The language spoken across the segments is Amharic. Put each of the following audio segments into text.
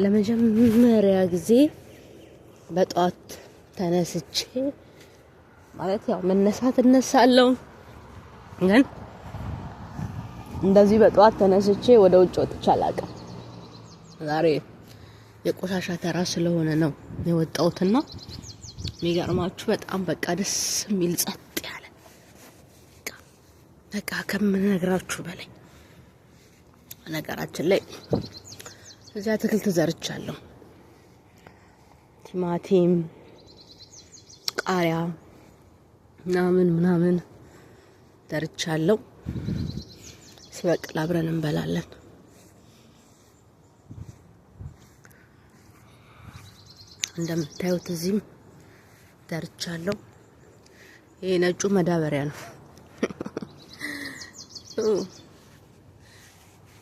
ለመጀመሪያ ጊዜ በጠዋት ተነስቼ፣ ማለት ያው መነሳት እነሳለሁ፣ ግን እንደዚህ በጠዋት ተነስቼ ወደ ውጭ ወጥቼ አላውቅም። ዛሬ የቆሻሻ ተራ ስለሆነ ነው የወጣሁትና የሚገርማችሁ በጣም በቃ ደስ የሚል ጸጥ ያለ፣ በቃ ከምነግራችሁ በላይ። ነገራችን ላይ እዚያ አትክልት ዘርቻለሁ። ቲማቲም፣ ቃሪያ ምናምን ምናምን ዘርቻለሁ። ሲበቅል አብረን እንበላለን። እንደምታዩት እዚህም ዘርቻለሁ። ይሄ ነጩ መዳበሪያ ነው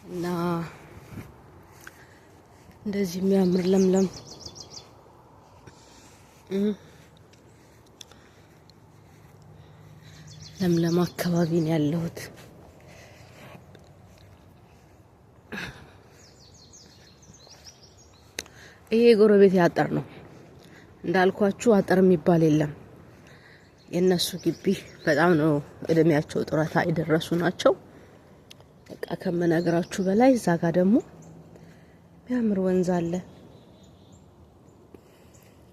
እና እንደዚህ የሚያምር ለምለም ለምለም አካባቢ ነው ያለሁት። ይሄ ጎረቤት አጥር ነው። እንዳልኳችሁ አጥር የሚባል የለም። የእነሱ ግቢ በጣም ነው፣ እድሜያቸው ጡረታ የደረሱ ናቸው። በቃ ከምነግራችሁ በላይ። እዛ ጋር ደግሞ የሚያምር ወንዝ አለ።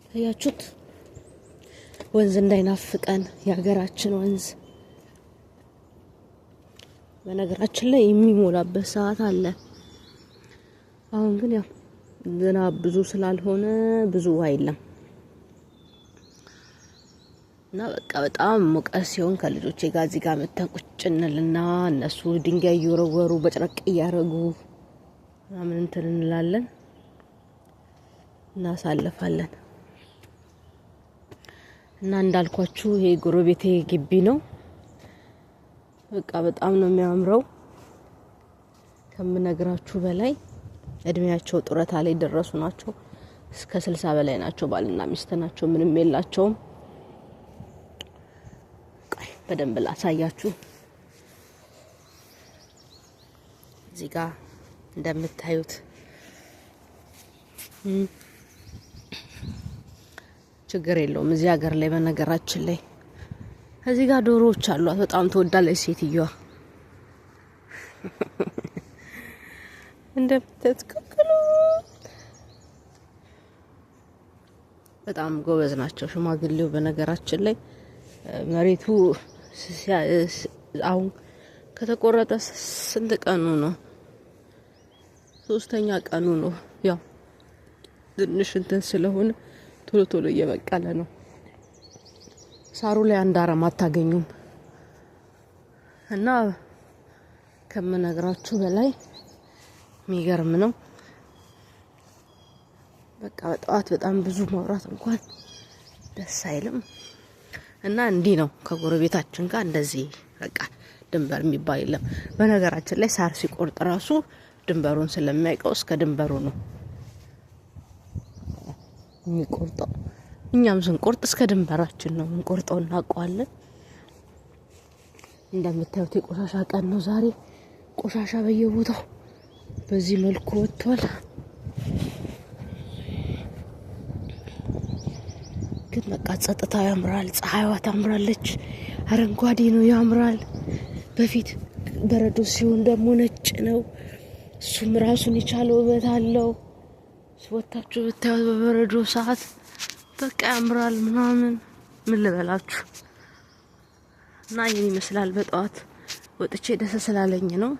ታያችሁት? ወንዝ እንዳይናፍቀን የሀገራችን ወንዝ። በነገራችን ላይ የሚሞላበት ሰዓት አለ። አሁን ግን ያው ዝናብ ብዙ ስላልሆነ ብዙ ውሃ የለም። እና በቃ በጣም ሙቀት ሲሆን ከልጆቼ ጋር እዚህ ጋር መተን ቁጭ እንልና እነሱ ድንጋይ እየወረወሩ በጨረቅ እያደረጉ ምናምን እንትን እንላለን፣ እናሳልፋለን። እና እንዳልኳችሁ ይሄ ጎረቤቴ ግቢ ነው። በቃ በጣም ነው የሚያምረው ከምነግራችሁ በላይ። እድሜያቸው ጡረታ ላይ ደረሱ ናቸው። እስከ 60 በላይ ናቸው። ባልና ሚስት ናቸው። ምንም የላቸውም። ቆይ በደንብ ላሳያችሁ። እዚህ ጋር እንደምታዩት ችግር የለውም። እዚህ ሀገር ላይ በነገራችን ላይ እዚህ ጋር ዶሮዎች አሏት። በጣም ትወዳለች ሴትዮዋ። እንደምታዩት ቅቅሉ በጣም ጎበዝ ናቸው ሽማግሌው። በነገራችን ላይ መሬቱ አሁን ከተቆረጠ ስንት ቀኑ ነው? 3ኛ ቀኑ ነው። ያው ትንሽ እንትን ስለሆነ ቶሎ ቶሎ እየበቀለ ነው። ሳሩ ላይ አንድ አረም አታገኙም። እና ከምነግራችሁ በላይ የሚገርም ነው። በቃ በጠዋት በጣም ብዙ ማውራት እንኳን ደስ አይልም። እና እንዲህ ነው ከጎረቤታችን ጋር እንደዚህ በቃ ድንበር የሚባል የለም። በነገራችን ላይ ሳር ሲቆርጥ ራሱ ድንበሩን ስለሚያውቀው እስከ ድንበሩ ነው የሚቆርጠው። እኛም ስንቆርጥ እስከ ድንበራችን ነው የምንቆርጠው፣ እናውቀዋለን። እንደምታዩት የቆሻሻ ቀን ነው ዛሬ። ቆሻሻ በየቦታው በዚህ መልኩ ወጥቷል። ግን በቃ ጸጥታው ያምራል፣ ፀሐይዋ ታምራለች፣ አረንጓዴ ነው ያምራል። በፊት በረዶ ሲሆን ደግሞ ነጭ ነው። እሱም ራሱን የቻለ ውበት አለው። ወታችሁ ብታዩት በበረዶ ሰዓት በቃ ያምራል ምናምን፣ ምን ልበላችሁ። እና ይህን ይመስላል። በጠዋት ወጥቼ ደስ ስላለኝ ነው።